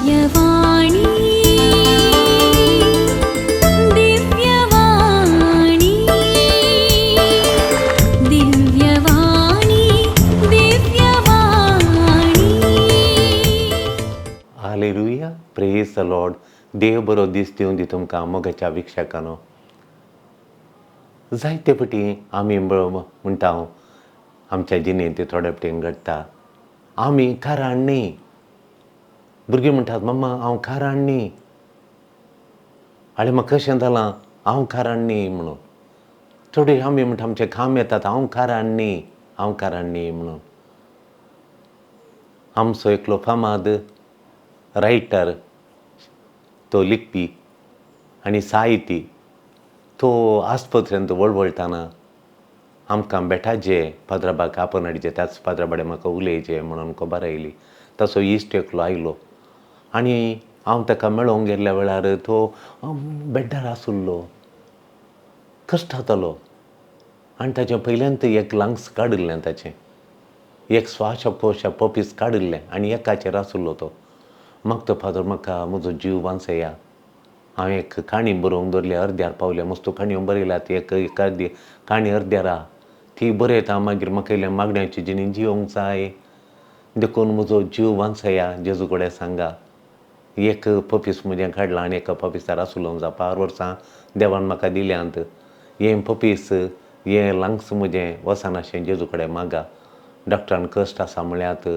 Divyavani, Divyavani, Divyavani, Divyavani. Hallelujah, प्रेज the Lord. देव बरो दीस दिवन दी तुमकां मोगाच्या विक्षकांनो. जायते फावटी आमी म्हणटा, आमच्या जिणेंत ते थोडे फावटी घडटा, आमी कारण न्ही. भुरगीं म्हणटात, मम्मा हांव कारण न्ही, आनी म्हाका कशें जालां, हांव कारण न्ही म्हणून. थोडे आमी म्हणटा, आमचें काम येतात, हांव कारण न्ही, हांव कारण न्ही म्हणून. आमचो एकलो फामाद रायटर, तो लिखपी आनी साहिती, तो आस्पत्रेंत वळवळटाना आमकां बेठाचे पाद्राबाक आपोवन हाडचे, त्याच पाद्राबाडे म्हाका उलयचें म्हणून खबर आयली. तसो इश्ट एकलो आयलो आनी हांव ताका मेळोंक गेल्ल्या वेळार तो बेड्डार आशिल्लो, कश्ट जातालो आनी ताचें पयल्यान एक लंग्स काडिल्लें, ताचें एक श्वासकोश पपीस काडिल्लें आनी एकाचेर आशिल्लो तो. म्हाका तो फादर, म्हाका म्हजो जीव वांचया, हांवें एक काणी बरोवंक दवरली, अर्द्यार पावल्या, मस्त काणयो बरयल्यात, एक एक अर्दी काणी अर्द्यार आहा, ती बरयता, मागीर म्हाका इल्लें मागण्याची जिणी जियोंक जाय, देखून म्हजो जीव वांचया, जेजू कडेन सांगा. एक पपीस म्हजें काडलां आनी एका पपिसार आसलो चार वर्सां देवान म्हाका दिल्यांत, हें पपीस हें लंग्स म्हजें वचनाशें जेजू कडेन मागा, डॉक्टरान कश्ट आसा म्हळ्यात,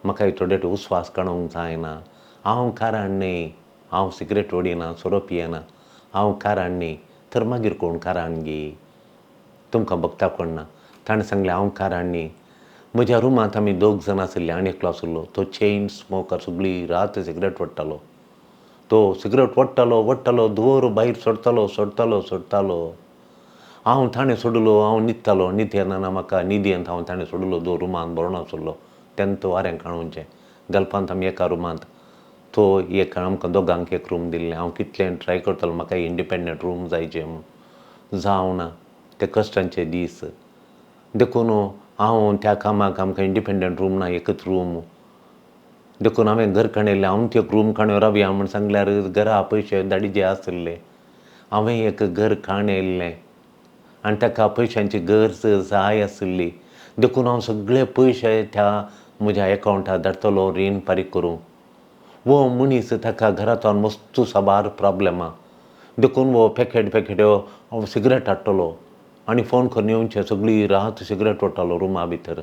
म्हाका थोडे उस्वास काडूंक जायना, हांव कारण न्ही, हांव सिगरेट ओडिना, सोरो पियेना, हांव कारण न्ही, तर मागीर कोण कारण गी, तुमकां भोगता कोण ना. ताणें सांगलें, हांव कारण न्ही. म्हज्या रुमांत आमी दोग जाण आशिल्ले आनी एकलो आशिल्लो तो चेन स्मोकर, सगळी रात सिगरेट ओडटालो. तो सिगरेट ओडटालो ओडटालो, धुंवर भायर सोडटालो सोडटालो सोडटालो. हांव ताणें सोडलो, हांव न्हिदतालो, न्हीद येना म्हाका, न्हीद येना, हांव ताणें सोडलो, दो रुमांत भरून आशिल्लो तेन्ना तो वारें काडूचें गल्पांत आमी एका रुमांत, तो एक आमकां दोगांक एक रूम दिल्लें. हांव कितलें ट्राय करतालो म्हाका इंडिपेंडंट रूम जायचें म्हूण, जावं ना, ते कश्टांचे दीस. देखून हांव त्या कामाक आमकां इंडिपेंडंट रूम ना, एकच रूम, देखून हांवें घर काणयलें, हांव एक रूम काणयो रावया म्हूण सांगल्यार घरा पयशे धाडीजे आशिल्ले. हांवें एक घर काणयल्लें आनी ताका पयशांची गरज जाय आशिल्ली, देखून हांव सगळे पयशे त्या म्हज्या एकावंटार धाडटलो रीण फारीक करूंक. वो मनीस ताका घरांतल्यान मस्त साबार प्रोब्लेमां, देखून वो पॅकेट पॅकेट्यो सिगरेट हाडटलो आनी फोन करून येवचें, सगळी रात सिगरेट ओडटालो रुमा भितर.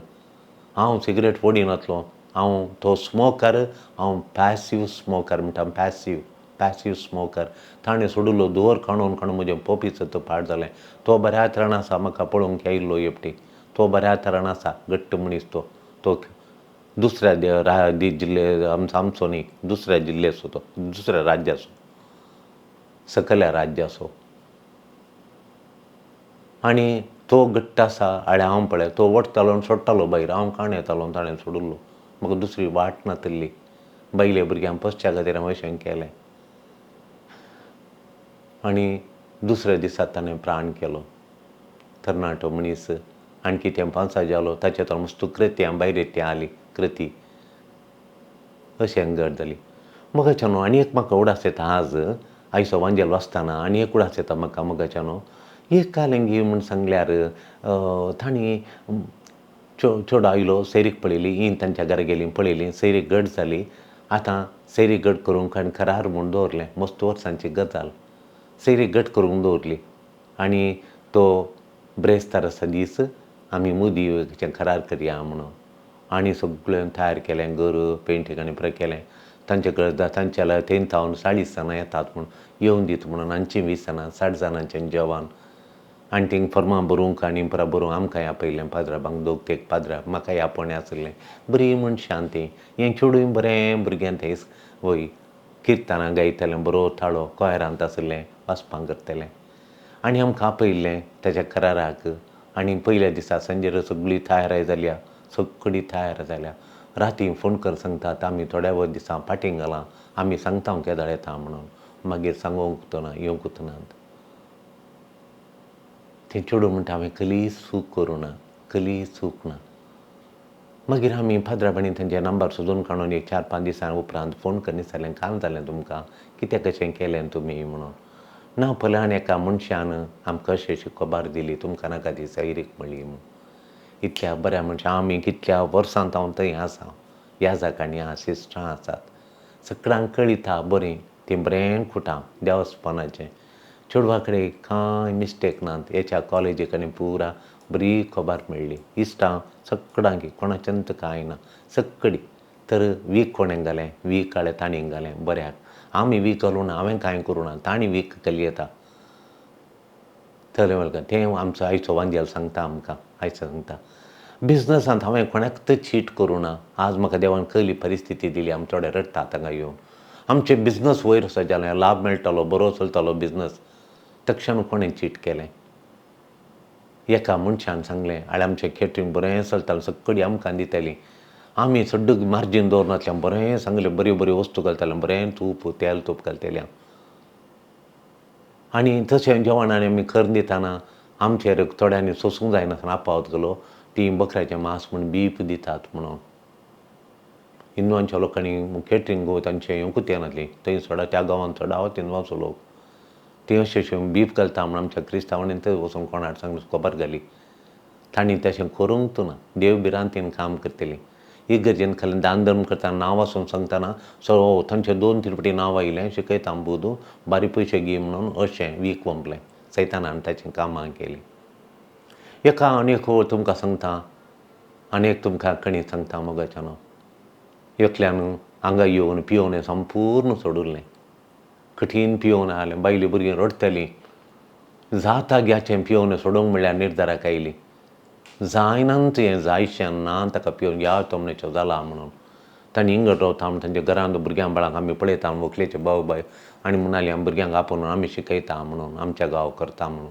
हांव सिगरेट ओडिनातलो, हांव तो स्मोकर, हांव पॅसिव स्मोकर म्हणटा, पॅसिव पॅसिव स्मोकर. ताणें सोडलो धुंवर काडून काडून म्हजें पोपीचो तो पाड जालें. तो बऱ्या तरान आसा, म्हाका पळोवंक आयिल्लो एकटी, तो बऱ्या तरान आसा, घट्ट मनीस तो. तो दुसऱ्या जिल्ले आमचो आमचो न्ही, दुसऱ्या जिल्ल्याचो, तो दुसऱ्या राज्याचो, सकयल्या राज्याचो. आनी तो घट्ट आसा. आनी हांव पळय तो ओडटालो आनी सोडटालो भायर, हांव काण येतालो, ताणें सोडिल्लो, म्हाका दुसरी वाट नातिल्ली. बायले भुरग्यांक पोसच्या खातीर हांवें अशें केलें. आनी दुसऱ्या दिसा ताणें प्राण केलो. तरणाटो मनीस आणखी तें पांसा जालो, ताचे तो मस्त कृती भायर ती आली कृती, अशें गड जाली. मोगाच्यानो आनी एक म्हाका उडास येता, आज आयचो वांजेल वाचतना आनी एक उडास येता म्हाका. मोगाच्यानो एक कालंगी म्हूण सांगल्यार तांणी चेडो आयलो, सैरीक पळयली, ही तांच्या घरा गेली, पळयली, सैरीक गड जाली. आतां सैरीक गड करूंक आनी करार म्हूण दवरलें, मस्त वर्सांची गजाल, सैरीक गट करूंक दवरली. आनी तो ब्रेस्तार आसा दीस आमी मुदी करार करया म्हणून आनी सगळें तयार केलें, घर पेंटींग आनी बरें केलें. तांचे कडेन तांच्या थंय थावन 40 जाणां येतात म्हूण येवन दीत म्हणून, आमचीं 20 जाणां, 60 जाणांचें जेवण. आनी थिंग फॉर्मां बरोवंक आनी परत बरोवंक आमकां आपयलें पाद्राबांक, दोग तेग पाद्रा म्हाकाय आपोवणें आशिल्लें. बरीं मनशां तीं, हें चेडूंय बरें भुरग्यां तें वय किर्तनां गायतालें, बरो ताळो, कोयरांत आशिल्लें, वाचपां करतलें. आनी आमकां आपयल्लें ताच्या कराराक. आनी पयल्या दिसा सांजेर सगळी तयार जाल्या, सगळी तयार जाल्या. राती फोन कर सांगतात, आमी थोड्या वर दिसां फाटीं घालां, आमी सांगता केदाळ येता म्हणून, मागीर सांगूंक ना, येवंकूच नात. तें चेडूं म्हणटा, हांवें कली चूक करूं ना, कली चूक ना. मागीर आमी फादरा बाणी तांचे नंबर सोदून काडून एक 4-5 दिसां उपरांत फोन करून जालें, काल जालें तुमकां कित्याक कशें केलें तुमी म्हणून. ना फलान एका मनशान आमकां अशी अशी खबर दिली, तुमकां नाका ती सैरीक म्हणली म्हणून. इतल्या बऱ्या मनशां आमी कितल्या वर्सां हांव थंय आसा, ह्या जागांनी आसा, सिस्टरां आसात, सगळ्यांक कळिता बरीं, तीं बरें खुटां देवस्पणाचें. चेडवा कडेन कांय मिस्टेक नात, हेच्या कॉलेजी कडेन पुरा बरी खबर मेळ्ळी, इश्टां सगळ्यांक कोणाच्यान कांय ना सगळी. तर वीक कोणें घालें, वीक काडलें तांणी घालें बऱ्याक, आमी वीक घालूं ना, हांवें कांय करूं ना, तांणी वीक घाली येता. तर तें आमचो आयचो वांजेल सांगता आमकां, आयचो सांगता बिजनसांत हांवें कोणाक तर चीट करूं ना. आज म्हाका देवान कसली परिस्थिती दिली, आमी थोडे रडटात हांगा येवन. आमचे बिजनस वयर वचत जालें, लाभ मेळटालो, बरो चलतालो बिजनस, तक्षण कोणें चीट केलें. एका मनशान सांगलें, आनी आमचें केटरींग बरें चलतालें, सगळीं आमकां दितालीं, आमी सड्डूक मार्जीन दवरनासलें, बरें सांगलें, बऱ्यो बऱ्यो वस्तू घालतालें, बरें तूप तेल तूप घालतालें. आनी तशें जेवण आनी आमी करून दितना आमचेर थोड्यांनी सोसूंक जायनासतना आपावत गेलो, तीं बकऱ्याचें मांस म्हूण बीफ दितात म्हणून. हिंदवांच्या लोकांनी केटरींग तांचें येवंकूच येनासली, थंय सोडा त्या गांवांत चडावत हिंदवांचो लोक, तीं अशें अशें बीफ घालता म्हूण आमच्या क्रिस्तांवांनी थंय वचून कोणाक सांगून खबर घाली. तांणी तशें करूंक ना, देव भिरांतीन काम करतलीं. इगर्जेन खाली दान धर्म करतना नांव वाचून सांगतना सो तांचे 2-3 फावटी नांव आयलें, शिकयता बुदू बारीक पयशे घे म्हणून अशें वीक वंपलें सैतानान ताचीं कामां केलीं. एका आनी एक तुमकां सांगता, आनी एक तुमकां कणी सांगता मोगाच्यानो. एकल्यान हांगा येवन पियोवन संपूर्ण सोडुल्लें, कठीण पियोवन आयलें, बायली भुरगीं रडटलीं, जाता ग्याचें पियोवन सोडूंक म्हणल्यार निर्धाराक आयली, जायना तुवें जायशें ना ताका पिवन ह्या तोमणेचो जाला म्हणून. तांणी इंगट रावता म्हण तांच्या घरांत भुरग्यां बाळांक आमी पळयता व्हंकलेचे भाव बाय आनी म्हणाली आमी भुरग्यांक आपोवन आमी शिकयता म्हणून, आमच्या गांव करता म्हणून.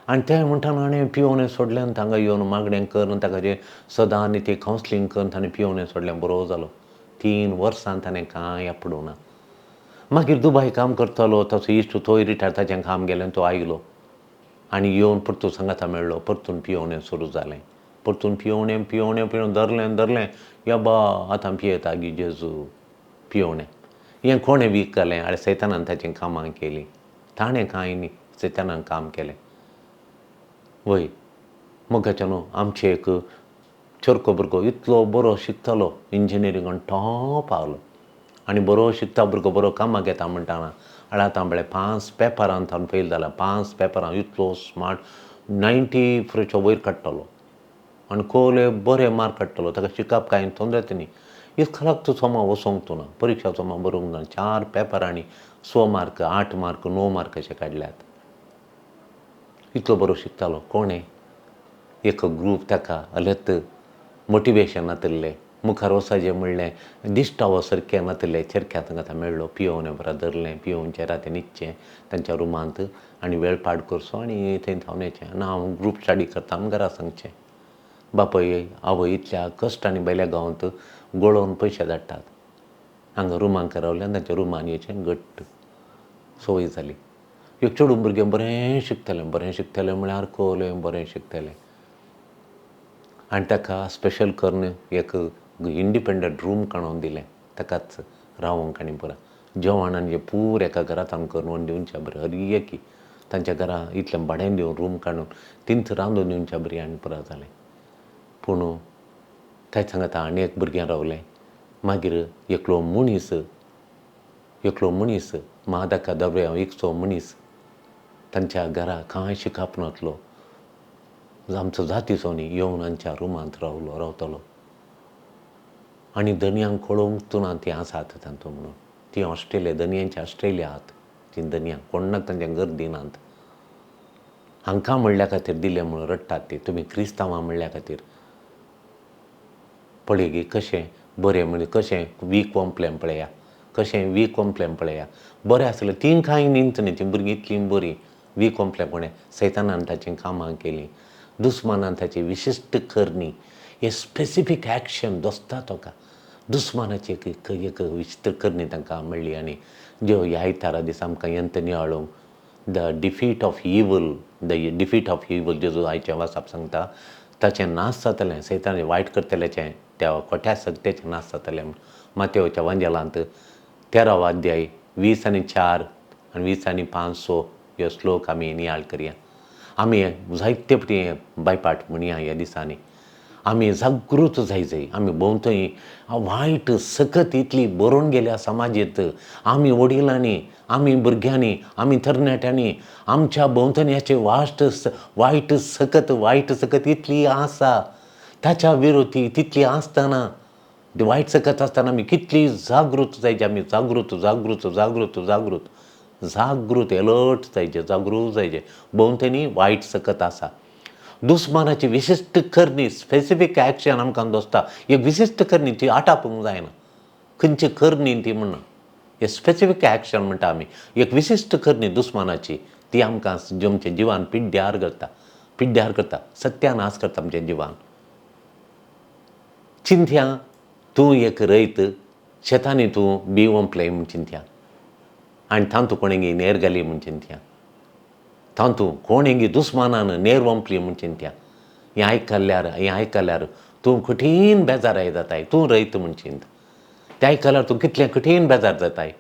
आनी तें म्हणटा हाणें पियोवन सोडलें आनी तांकां येवन मागणें करून ताका जें सदां आनी तें कावन्सिलींग करून ताणें पियोवन सोडलें, बरो जालो. 3 वर्सां ताणें कांय आपडूं ना. मागीर दुबाय काम करतालो ताचो इश्ट, तोय रिटायर, ताचें काम गेलें, तो आयलो आनी येवन परतून सांगाता मेळ्ळो, परतून पियोवणें सुरू जालें, परतून पियोवणें पियोवणें पियोवणें धरलें धरलें, या बा आतां पियेता गी जेजू पियोवणें. हें कोणें वीक घालें? आनी सैतानान ताचीं कामां केलीं, ताणें कांय न्ही, सैतानान काम केलें. वय मोगाच्या न्हू, आमचें एक चरको भुरगो इतलो बरो शिकतालो, इंजिनियरिंगान टॉप पावलो आनी बरो शिकता भुरगो, बरो कामाक येता म्हणटाना आनी आतां म्हळ्यार 5 पेपरान ताणें फेल जाला, 5 पेपरां इतलो स्मार्ट, 94 वयर काडटलो आनी कोले बरे मार्क काडटलो, ताका शिकप कांय तोंदरेत न्ही. इस्कुलाक तूं सोमा वचोंक तूं ना, परिक्षा सोमा बरोवंक ना, 4 पेपरांनी 6 मार्क, 8 मार्क, 9 मार्क अशे काडल्यात. इतलो बरो शिकतालो. कोणें एक ग्रूप ताका अलत मोटिवेशन नातिल्लें, मुखार वचपाचें म्हणलें दिश्टावो सारकें नातिल्लें, चरख्या तांकां आतां मेळ्ळो, पियोवन बरें धरलें, पियोवन राती न्हिदचें तांच्या रुमांत आनी वेळ पाड करचो आनी थंय धांवन येचें. ना हांव ग्रूप स्टडी करता म्हूण घरा सांगचें. बापूय आवय इतल्या कश्टांनी भायल्या गांवांत गळोवन पयशे धाडटात, हांगा रुमांक रावल्यान तांच्या रुमान येचें घट्ट संवय जाली. एक चेडूं भुरगें बरें शिकतालें, बरें शिकतालें म्हळ्यार कोलें बरें शिकतालें आनी ताका स्पेशल करून एक इंडिपेंडंट रूम काडून दिलें, ताकाच रावंक आनी पुरा जेवण आनी पूर एका घरांत आमकां करून दिवच्या बरें, हर एकी तांच्या घरा इतलें भाडें दिवन रूम काडून तिंच रांदून दिवच्या बरें आनी पुरा जालें. पूण ताच्या सांगाता आनी एक भुरगें रावलें. मागीर एकलो मनीस, एकलो मनीस मादाका दर्या एकसो मनीस तांच्या घरा कांय शिकप नासलो, आमचो जातीचो न्ही, येवन आमच्या रुमांत रावलो, रावतालो आनी धनयांक कळोवंक ना तीं आसात तांतू म्हणून. तीं ऑस्ट्रेलिया, धनयांची ऑस्ट्रेलिया आहात तीं धनयां, कोणाक तांच्या घर दिनात. हांकां म्हणल्या खातीर दिलें म्हणून रडटात ती, तुमी क्रिस्तांवां म्हणल्या खातीर. पळय गे कशें बरें म्हणजे कशें वीक वंपलें पळया, कशें वीक वंपलें पळया, बरें आसलें तीं कांय न्हीच न्ही, तीं भुरगीं इतलीं बरीं. वीक वंपलें कोणें? सैतानान ताचीं कामां केलीं, दुस्मानान ताची विशिश्ट करणी, हे स्पेसिफीक एक्शन दोसता तुका, दुस्मानाची एक एक विशिश्ट करणी तांकां मेळ्ळी. आनी ज्यो ह्या आयतारा दीस आमकां यंत्र नियाळूंक the defeat of evil, the defeat of evil जेजू आयचें वाचप सांगता, ताचें नाश जातलें, सैतान वायट करतल्याचें त्या खोट्या सत्याचें नाश जातलें म्हूण. मातेवच्या वांजेलांत 13वो अध्याय 20 आनी 4 आनी 20 आनी 5 ह्यो श्लोक आमी नियाळ करया. आमी जायते फावटी बायपाट म्हणया ह्या दिसांनी आमी जागृत जाय जाय. आमी भोंवतणी वायट सकत इतली बरोवन गेल्या समाजीत. आमी वडिलांनी, आमी भुरग्यांनी, आमी तरणाट्यांनी आमच्या भोंवतणी हाचे वाश्ट वायट सकत, वायट सकत इतली आसा, ताच्या विरोधी तितली आसतना, वायट सकत आसतना आमी कितली जागृत जायचे. आमी जागृत जागृत जागृत जागृत जागृत एलर्ट जायचे, जागृत जायचे. भोंवतणी वायट सकत आसा. दुस्मानाची विशिश्ट करणी, स्पेसिफीक एक्शन आमकां दोसता. एक विशिश्ट करणी ती आटापूंक जायना, खंयची करणी ती म्हणना, हे स्पेसिफीक एक्शन म्हणटा आमी. एक विशिश्ट करणी दुस्मानाची ती आमकां आमच्या जिवान पिड्ड्यार करता, पिड्ड्यार करता, सत्यानाश करता आमच्या जिवान. चिंत्या तूं एक रयत शेतांनी तूं बी ओंपलें म्हूण चिंत्या, आनी तातूंत कोणेगी नेर घाली म्हूण चिंत्या, तातूंत कोणेगी दुस्मानान नेर वंपली म्हूण चिंत्या. हें आयकल्यार, हें आयकल्यार तूं कठीण बेजाराय जाताय. तूं रयत म्हूण चिंत, तें आयकल्यार तूं कितलें कठीण बेजार जाताय.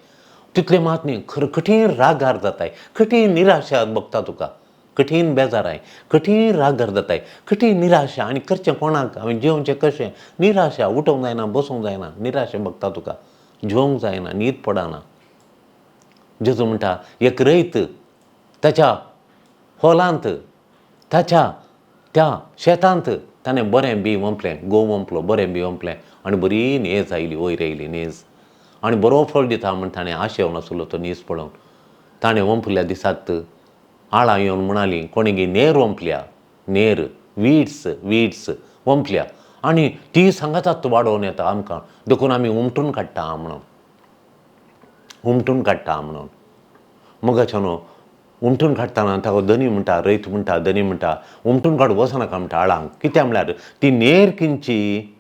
तितलें मात न्ही, खर कठीण रागार जाताय, कठीण निराशा भोगता तुका, कठीण बेजाराय, कठीण रागार जाताय, कठीण निराशा. आनी करचें कोणाक, हांवें जेवचें कशें, निराशा, उठोवंक जायना, बसूंक जायना, निराशा भोगता तुका, जेवंक जायना, न्हीद पडना. जेजू म्हणटा एक रयत ताच्या होलांत, ताच्या त्या शेतांत ताणें बरें बी वंपलें, गोंव वंपलो, बरें बी वंपलें आनी बरी नेज आयली, वयर आयली नेज आनी बरो फळ दिता म्हण ताणें आशेवन आसलो तो नीज पळोवन. ताणें वंपल्या दिसात आळां येवन म्हणाली कोणेगी नेर वंपल्या, नेर वीड्स, वीड्स वंपल्या आनी ती सांगातात वाडोवन येता आमकां, देखून आमी उमटून काडटा म्हणून, उमटून काडटा म्हणून. मगाच्यान उमटून काडटना ताका धनी म्हणटा, रयत म्हणटा, धनी म्हणटा उमटून काडू वचनाका म्हणटा आळांक. कित्याक म्हळ्यार ती नेर किंची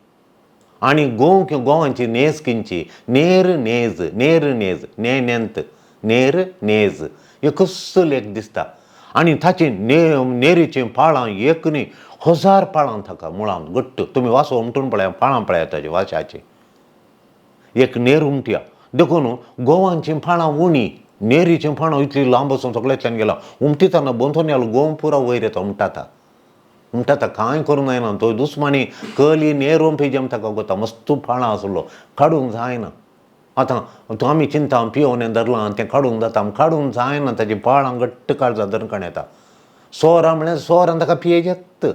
आनी गोंव, गोवांची नेज किंची, नेर नेज, नेर नेज, ने नेंत, नेर नेज, एकच लेख दिसता. आनी ताची नेरीचीं पाळां एक न्ही 1000 पाळां ताका मुळांत घट्ट. तुमी वासो उमटून पळया, पाळां पळया ताची वाशाची. एक नेर उमट्या देखून गोवांचीं पाळां उणी, नेरीचीं पाळां इतली लांब वचून सगळ्यांतल्यान गेला. उमटिताना बोंथोन आलो गोंव पुरा वयर येता, उमटाता उमटाता, कांय करूंक जायना. तो दुस्मानी कली नेर ओंपी जेम ताका गोता, मस्त पाळां आसलो, काडूंक जायना. आतां तो आमी चिंता पियोवन धरलां तें काडूंक जाता, काडूंक जायना. ताची पाळां घट्ट काळजा धरकण येता. सोरां म्हळ्यार सोरां ताका पियेजेत.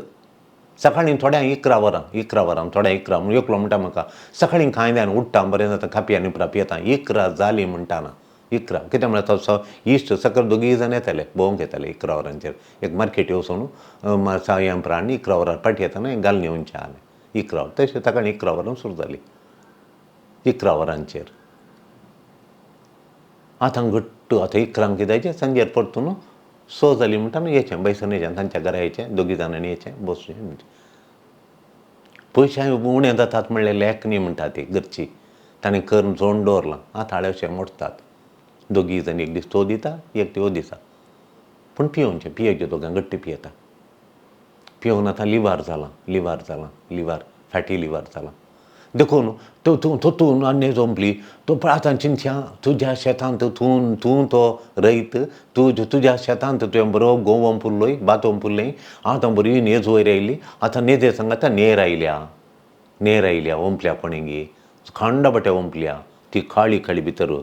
सकाळीं थोड्यांक 11 वरां, 11 वरां, थोड्या 11 म्हणून एकलो म्हणटा म्हाका सकाळीं कांय जायना, उठ्ठा बरें जाता, खापी आनी पुरा पियेता. 11 जालीं म्हणटा ना, 11 कितें म्हळ्यार तो इश्ट सकयल दोगीय जाण येताले, भोंवंक येताले 11 वरांचेर. एक मार्केटी वचून सायन प्राणी 11 वरां पाटी येतना घालून येवचें आसलें 11 वर. तशें ताका 11 वरां सुरू जाली, 11 वरांचेर. आतां घट्ट आतां 11 कितें सांजेर परतून 6 जाली म्हणटा न्हू येचें बैसून येचें तांच्या घरा येचें, दोगी जाणांनी येचें बसून म्हणजे पयशे उणें जातात म्हणलें लेख न्ही म्हणटा ती घरची. ताणें करून जोड दवरलां. आतां हाळेशें मोडटात दोगी जाण, एक दीस तो दिता, एक त्यो दिता, पूण पियोवचें, पियेवचें दोगां घट्ट पियेता. पियोवन आतां लिव्हार जालां, लिव्हार जालां, लिव्हार फॅटी लिव्हार जालां. देखून तो तूं तो तूं आनी जंपली तो आतां चिंतया तुज्या शेतांत तूं तूं तो रयत, तूं तुज्या शेतांत तुवें बरो गोंव वंपुल्लोय, भात वंपुल्लें, आतां बरी नेज वयर आयली. आतां नेजे सांगाता नेर आयल्या, नेर आयल्या, वंपल्या कोणेगी खांडा वंपल्या ती काळी काळी भितर,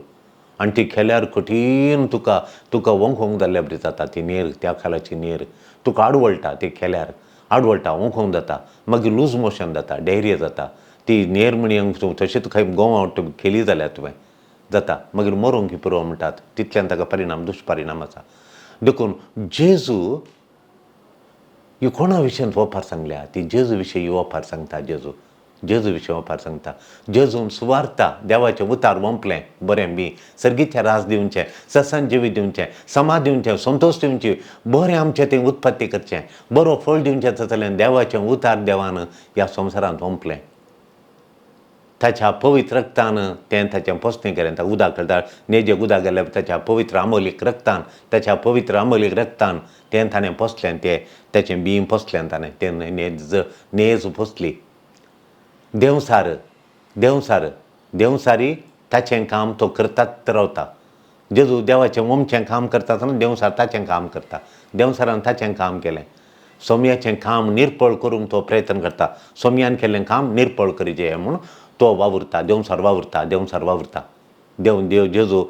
आनी ती खेल्यार कठीण तुका तुका वंखोंक जाल्ल्या बरी जाता ती नेर. त्या खालाची नेर तुका आडवळटा, ती खेल्यार आडवळटा, वंखोंक जाता, मागीर लूज मोशन जाता, डायरिया जाता. ती नेर म्हणी तशेंच खंय गोवा खेली जाल्यार तुवें जाता, मागीर मरोंक पुरो म्हणटात. तितल्यान ताका परिणाम, दुश्परिणाम आसा. देखून जेजू ही कोणा विशयांत ओपार सांगल्या, ती जेजू विशयी ओपार सांगता. जेजू जेजू विशयी ओपार सांगता. जेजून सुवार्ता देवाचें उतार वंपलें बरें बी, सर्गीचें राज दिवचें, सत्संग जिवीत दिवचें, समाज दिवचें, संतोश दिवची, बरें आमचें तें उत्पत्ती करचें, बरो फळ दिवचें जातलें. देवाचें उतार देवान ह्या संवसारांत वंपलें. ताच्या पवित्र रक्तान तें ताचें पोसणें केलें. ताका उदक घालता, नेजेक उदक घाल्यार ताच्या पवित्र आमोलीक रक्तान, ताच्या पवित्र आमोलीक रक्तान तें ताणें पोसलें, तें ताचें बीं पोसलें ताणें, तें नेज नेज पोसली. देंवसार देंवसार देंवसारी ताचें काम तो करतात रावता. जेजू देवाचें ओमचें काम करता आसतना देंवसार ताचें काम करता. देंवसारान ताचें काम केलें. सोमयाचें काम निर्पळ करूंक तो प्रयत्न करता. सोमयान केल्लें काम निर्पळ करीजे म्हूण तो वावुरता. देंवसार वावुरता, देंवसार वावुरता. देव देव जेजू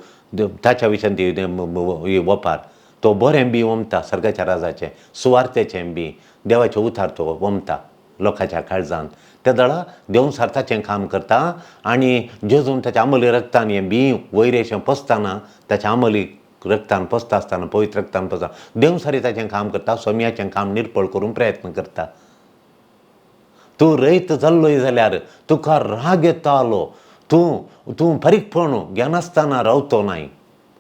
ताच्या विशयान ती वपार तो बरें बी ओमता, सर्गाच्या राजाचें सुवार्थेचें बी देवाचें उतार तो ओमता लोकांच्या काळजान. त्या दळा देंवसार ताचें काम करता आनी जेजून ताच्या आमली रक्तान हें बी वयर अशें पसतना ताच्या आमली रक्तान पसता आसतना पवित्र रक्तान पसता देंवसारी ताचें काम करता. सोमयाचें काम निर्पळ करूंक प्रयत्न करता. तूं रयत जाल्लोय जाल्यार तुका राग येतालो, तूं तूं फारीकपण घेनासतना रावतो नाय,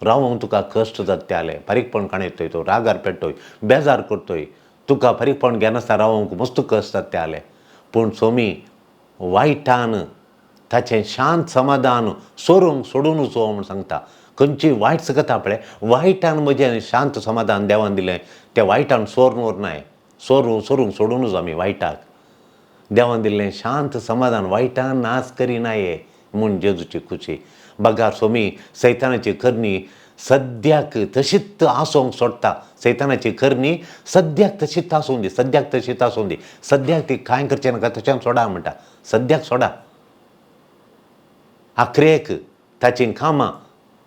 रावोंक तुका कश्ट जाताले. फारीकपण काणयतोय तूं, रागार पेट्टोय, बेजार करतोय, तुका फारीकपण घेनासतना रावोंक मस्त कश्ट जाताले. पूण सोमी वायटान ताचें शांत समाधान सोरूंक सोडून वचो म्हूण सांगता. खंयची वायट सकता पळय वायटान म्हजें शांत समाधान देवान दिलें तें वायटान सोरून उरनाय, सोरूं सोरूंक सोडून आमी वायटाक. देवान दिल्लें शांत समाधान वायटान नाश करिनाये म्हूण जेजूची खुशी. बगार सोमी सैतानाची करणी सद्याक तशीच आसूंक सोडटा. सैतानाची करणी सद्याक तशीच आसूं दी, सद्याक तशीच आसूं दी, सद्याक ती कांय करचें नाका तशें सोडा म्हणटा. सद्याक सोडा. आखरेक ताचीं कामां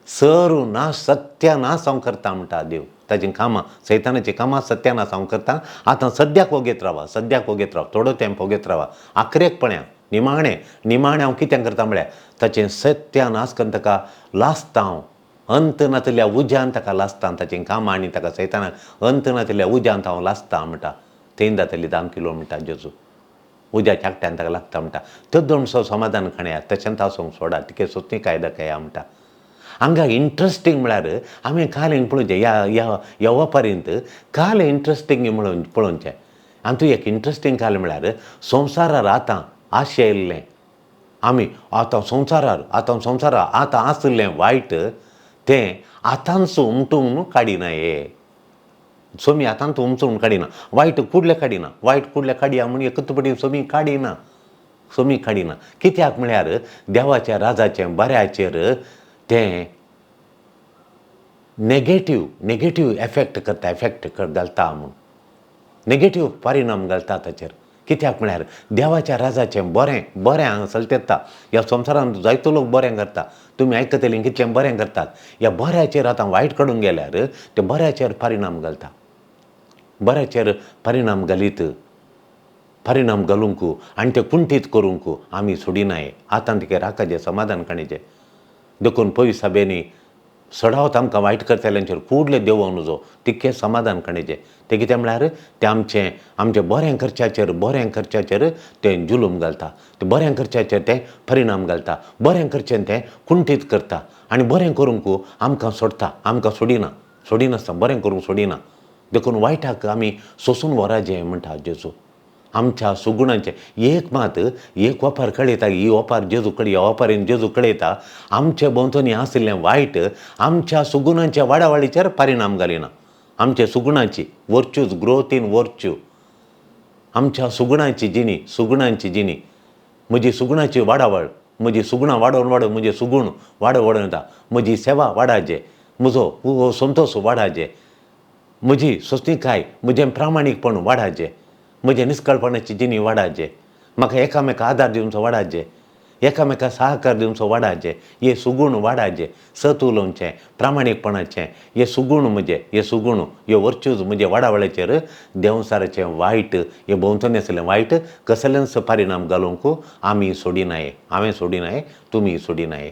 सरू ना सत्यानाश हांव करता म्हणटा देव. ताचीं कामां सैतानाचीं कामां सत्यानाश हांव करता. आतां सद्याक वोगेत रावा, सद्याक वोगेत राव, थोडो तेंप वोगेत रावा. आखरेक पळया निमाणें निमाणें हांव कितें करता म्हळ्यार ताचें सत्यानाश करून ताका लासता हांव. अंत नातल्या उज्यान ताका लासता ताचीं कामां आनी ताका सैतानाक अंत नातल्या उज्यांत हांव लासता म्हणटा. थंय जातली दाम किलो म्हणटा जेजू. उज्याच्या आकट्यान ताका लागता म्हणटा. तद्दोणसो समाधान खाणया तशेंच आसूंक सोडा, तिके सोती कायदा कया म्हणटा. हांगा इंट्रस्टींग म्हळ्यार आमी काल पळोवचें ह्या ह्या ह्या वपारींत काल इंट्रस्टींग म्हणून पळोवचें. आनी तूं एक इंट्रस्टींग काल म्हळ्यार संवसारार आतां आशेल्लें आमी आतां संवसारार आतां संवसारार आतां आशिल्लें वायट तें आतांच उमटून काडिना. हे सोमी आतांच उमटून काडिना, वायट कुडले काडिना, वायट कुडले काडया म्हूण एकच पटी सोमी काडिना, सोमी काडिना. कित्याक म्हळ्यार देवाच्या राजाचें बऱ्याचेर तें नेगेटीव नेगेटीव एफेक्ट करता, एफेक्ट घालता म्हूण नेगेटीव परिणाम घालता ताचेर. कित्याक म्हळ्यार देवाच्या राजाचें बरें बरें हांगा चलता. ह्या संवसारांत जायतो लोक बरें करता, तुमी आयकतलीं कितलें बरें करतात. ह्या बऱ्याचेर आतां वायट काडून गेल्यार तें बऱ्याचेर परिणाम घालता. बऱ्याचेर परिणाम घालीत परिणाम घालूंक आनी तें कुंठीत करूंक आमी सोडिनाय. आतां तिका राखाचें समाधान काणीचें. देखून पयस साबेनी सडावत आमकां वायट करतल्यांचेर कुडले देंवोवंक नजो, तितकें समाधान काणीचें. तें कितें म्हळ्यार तें आमचें आमचें बरें करच्याचेर बरें करच्याचेर तें जुलूम घालता, तें बरें करच्याचेर तें परिणाम घालता, बरें करचें तें कुंठीत करता आनी बरें करूंक आमकां सोडटा, आमकां सोडिना, सोडिनासतना बरें करूंक सोडिना. देखून वायटाक आमी सोंसून व्हराचें म्हणटा जेजू. आमच्या सुगुणांचें एक मात एक वपार कळयता, ही वपार जेजू कळय, ह्या वपारीन जेजू कळयता आमचे भोंवतणी आशिल्लें वायट आमच्या सुगुणांच्या वाडावाडीचेर परिणाम घालिना. आमच्या सुगुणाची वर्च्यूज, ग्रोथ इन वर्च्यू, आमच्या सुगुणांची जिणी, सुगुणांची जिणी, म्हजी सुगुणाची वाडावळ, म्हजी सुगुणां वाडोवन वाडोवन म्हजें सुगूण वाडोवन वाडोवन येता, म्हजी सेवा वाडाचे, म्हजो संतोश वाडाचे, म्हजी सोंसणीकाय, म्हजें प्रामाणीकपण वाडाचें, म्हजें निस्कळपणाची जिणी वाडाचे, म्हाका एकामेका आदार दिवचो वाडाचे, एकामेका सहकार दिवचो वाडाचे, हे सुगूण वाडाचे, सत उलोवचें, प्रामाणीकपणाचें, हे सुगूण म्हजें, हे सुगूण, हे वर्च्यूज म्हजे वाडावळाचेर देंवसाराचें वायट, हे भोंवतणी आशिल्लें वायट कसलेंच परिणाम घालूंक आमी सोडिनाये. हांवें सोडिनाये, तुमी सोडिनाये.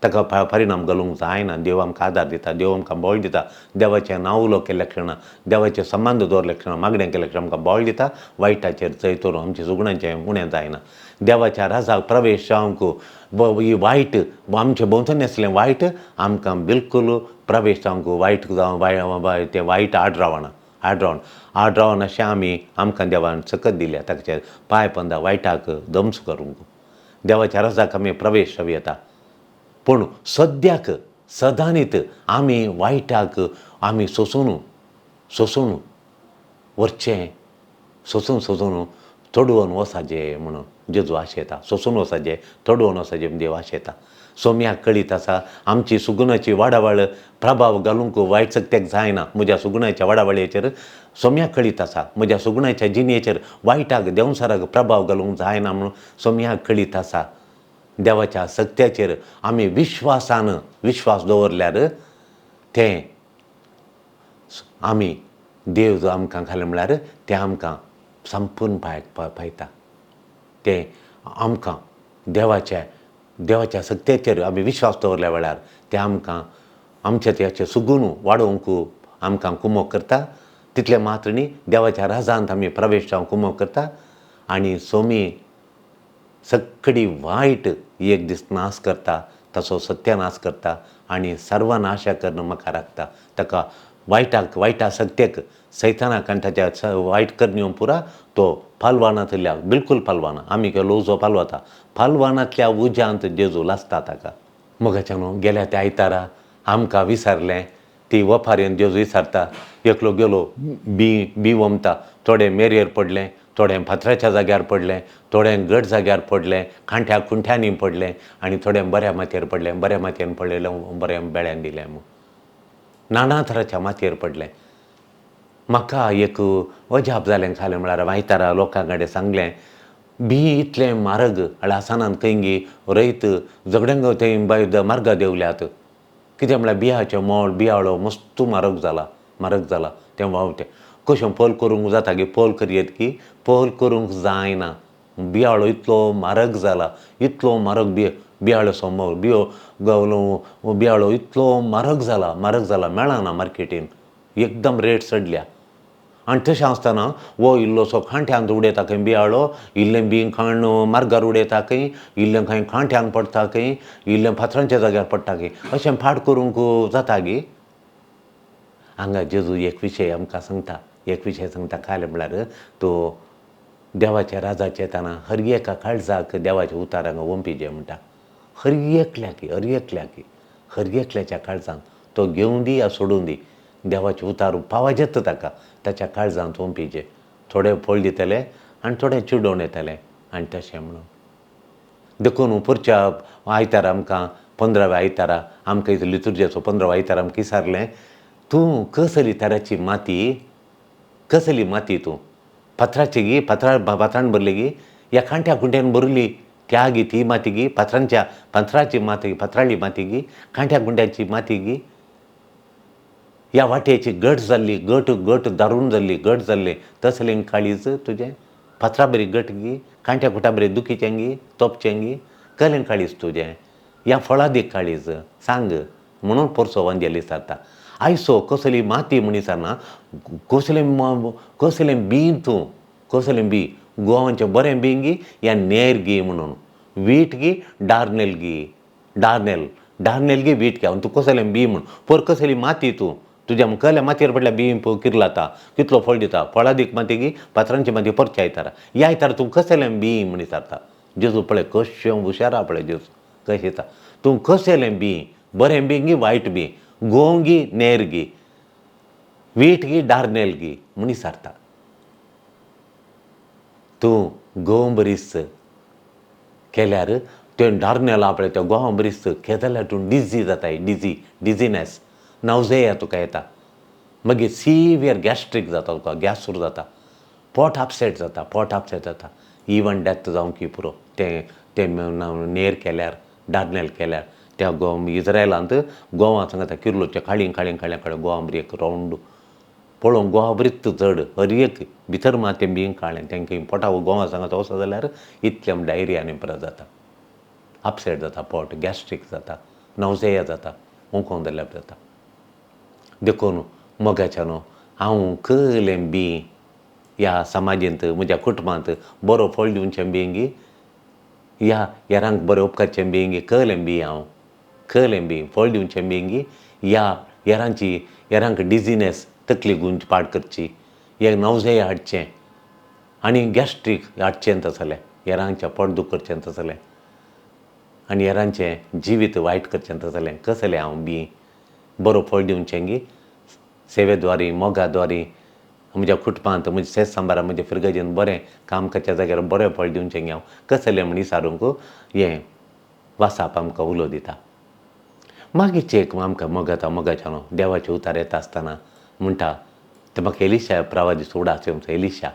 ताका परिणाम घालूंक जायना. देव आमकां आदार दिता, देव आमकां बळ दिता. देवाचें नांव उलो केल्ल्या क्षणा, देवाचें संबंद दवरल्या क्षणा, मागणें केल्ल्या क्षणा आमकां बळ दिता. वायटाचेर जय करून आमचें सुगणांचें उणें जायना. देवाच्या राजाक प्रवेश जावंक ही वायट आमचे भोंवतणी आसलें वायट आमकां बिलकूल प्रवेश जावंक वायट जावं तें वायट आड रावना, आड रावना, आड रावना अशें आमी आमकां देवान सकत दिल्या. ताचे पांय पंदा वायटाक दमस करूंक देवाच्या राजाक आमी प्रवेश जावं येता. पूण सद्याक सदांनीत आमी वायटाक आमी सोंसून सोंसून वरचें, सोंसून सोंसून तोडवन वसाजे म्हणून जेजू आशेता. सोसून वसाजे, तोडवन वसाजे म्हूण देव आशेता. सोम्याक कळीत आसा आमची सुगुणाची वाडावळ प्रभाव घालूंक वायट सक्त्याक जायना. म्हज्या सुगुणाच्या वाडावळेचेर सोम्याक कळीत आसा, म्हज्या सुगुणाच्या जिणेचेर वायटाक देंवसाराक प्रभाव घालूंक जायना म्हणून सोम्याक कळीत आसा. देवाच्या सक्त्याचेर आमी विश्वासान विश्वास दवरल्यार तें आमी देव जो आमकां घालें म्हळ्यार तें आमकां संपूर्ण पायता. तें आमकां देवाच्या देवाच्या सक्त्याचेर आमी विश्वास दवरल्या वेळार तें आमकां आमच्या त्याचें सुगून वाडोवंक आमकां कुमोक करता. तितलें मात्र न्ही, देवाच्या राजांत आमी प्रवेश जावंक कुमोक करता. आनी सोमी सगळी वायट एक दीस नाश करता, ताचो सत्यानाश करता आनी सर्वनाशा करून म्हाका राखता. ताका वायटाक वायटा सक्तेक सैतानाक आनी ताच्या वायट करण्यो पुरा तो पालवानांतल्या बिलकूल पालवाना आमी केलो उजो पालवता पालवानांतल्या उज्यांत जेजू लासता ताका. मोगाच्यान गेल्या त्या आयतारा आमकां विसरलें ती वपारेन जेजू विसरता. एकलो गेलो बी बी वमता, थोडें मेरेर पडलें, थोडें फातराच्या जाग्यार पडलें, थोडें घट जाग्यार पडलें, कांठ्या खुंट्यांनी पडलें आनी थोडें बऱ्या मातयेर पडलें. बऱ्या मातयेन पडलेलें बरें बेळ्यान दिलें म्हूण नाना थराच्या मातयेर पडलें. म्हाका एक अजाप जालें खालें म्हळ्यार आयतारा लोकां कडेन सांगलें बी इतलें म्हारग आसनान खंय रयत झगड्यांक थंय बाय मार्गा देंवल्यात. कितें म्हळ्यार बियाचें मोल बियाळो मस्त म्हारग जाला, म्हारग जाला. तें वावतें कशें पोल करूंक जाता गी, पोल करयेत की पोल करूंक जायना. बियाळो इतलो म्हारग जाला, इतलो म्हारग बियाळो मोल बियो बियाळो इतलो म्हारग जाला, म्हारग जाला, मेळना मार्केटीन, एकदम रेट चडल्या. आनी तशें आसतना वो इल्लोसो खांट्यांत उडयता खंय बियाळो, इल्लें बी खाण मार्गार उडयता खंय, इल्लें खंय खांट्यान पडटा खंय, इल्लें फातरांच्या जाग्यार पडटा खंय, अशें फाट करूंक जाता गी. हांगा जेजू एक विशय आमकां सांगता, एक विशय सांगता खालें म्हळ्यार तो देवाच्या राजाचे येताना हर एका काळजाक देवाचे उतार हांगा वंपी जे म्हणटा. हर एकल्याक, हर एकल्याक, हर एकल्याच्या काळजांत तो घेवन दी या सोडून दी देवाचे उतार पावाजेत ताका ताच्या काळजांत वंपीचे. थोडे फळ दितले आनी थोडे चिडोवन येतले आनी तशें म्हणून देखून पुरच्या आयतारा आमकां 15व्या आयतारा आमकां इतली लितुर्जेचो 15व्या आयतारा आमकां विचारलें तूं कसली तराची माती, कसली माती तूं, फातराची गी, फातरा फातरान भरली गी या कांट्या खुंट्यान भरली त्या गी ती माती गी, फातरांच्या फातराची माती फातराळी माती गी, कांट्या खुंट्याची माती गी, ह्या वाटेची गट जाल्ली, गट गट दारून जाल्ली, गट जाल्ली तसलें काळीज तुजें, फातरा बरी गट गी, कांट्या खुटा बरी दुखीचें गी, तोपचें गी, कलें काळीज तुजें, ह्या फळादीक काळीज सांग म्हणून पोरसो वांजेली विचारता. आयसो कसली माती म्हण विचारना, कसलें कसलें बी तूं, कसलें बी, गोवाचें बरें बी गी या नेर गी म्हणून, वीट गी डार्नेल गी, डार्नेल डार्नेल गी वीट गी, तूं कसलें बी म्हूण, पोर कसली माती तूं, तुज्या मुखाल्या मातयेर पडल्या बी किर्लाता कितलो फळ दिता, फळादीक माती गी फातरांची माती परच्या आयतारा, ह्या आयतारा तूं कसलें बी म्हण विचारता. जेजू पळय कशें हुशारा पळय जेजू कशें येता, तूं कसलें बी, बरें बी गी वायट बी, गोंव गी नेर गी, वीट गी डार्नेल गी म्हण विचारता. तूं गोंव बरीस केल्यार तें डार्नेल पळय त्या गोंवा बरीस केलें जाल्यार तूं डिजी जाताय, डिजी डिजीनेस नवजेया तुका येता, मागीर सिवियर गॅस्ट्रीक जाता तुका, गॅस सुरू जाता, पोट अपसेट जाता, पोट अपसेट जाता, इवन डेथ जावंक पुरो तें तें नेर केल्यार डार्नेल केल्यार. त्या गोव इज्रायलांत गोवा सांगता किर्लोच्या काळी काळी काळ्या काळ्या गोवा बरी एक रावंड पळोवंक गोवा बरीच चड हर एक भितर मात तें बी काळें तेंकां पोटा गोवा सांगता वचत जाल्यार इतलें डायरिया आनी परत जाता, अपसेट जाता पोट, गॅस्ट्रीक जाता, नवजेया जाता, ओंकोवन जाल्यार जाता. देखून मोगाच्या न्हू हांव कलें बी ह्या समाजेंत म्हज्या कुटुंबांत बरो फळ दिवचें बी गी, ह्या हेरांक बरें उपकारचें बी गी, कलें बी हांव कलें बी फळ दिवचें बी गी, ह्या हेरांची हेरांक डिजिनेस तकली गुंज पाड करची, हे नवजेय हाडचें आनी गॅस्ट्रीक हाडचें तसलें, हेरांचें पोट दूख करचें तसलें आनी हेरांचें जिवीत वायट करचें तसलें, कसलें हांव बी बरो फळ दिवचें गी, सेवेद्वारी मोगाद्वारी म्हज्या कुटुंबांत, म्हज्या शेत सांबारा, म्हज्या फिरगजेन बरें काम करच्या जाग्यार बरें फळ दिवचें गे हांव कसलें म्हण विचारूंक हें वासाप आमकां उलो दिता. मागीरचें एक आमकां मोगाता मोगाच्या न्हू देवाचें उतार येता आसतना म्हणटा तें म्हाका एलिशा प्रवादी उडास येवचो. एलिशा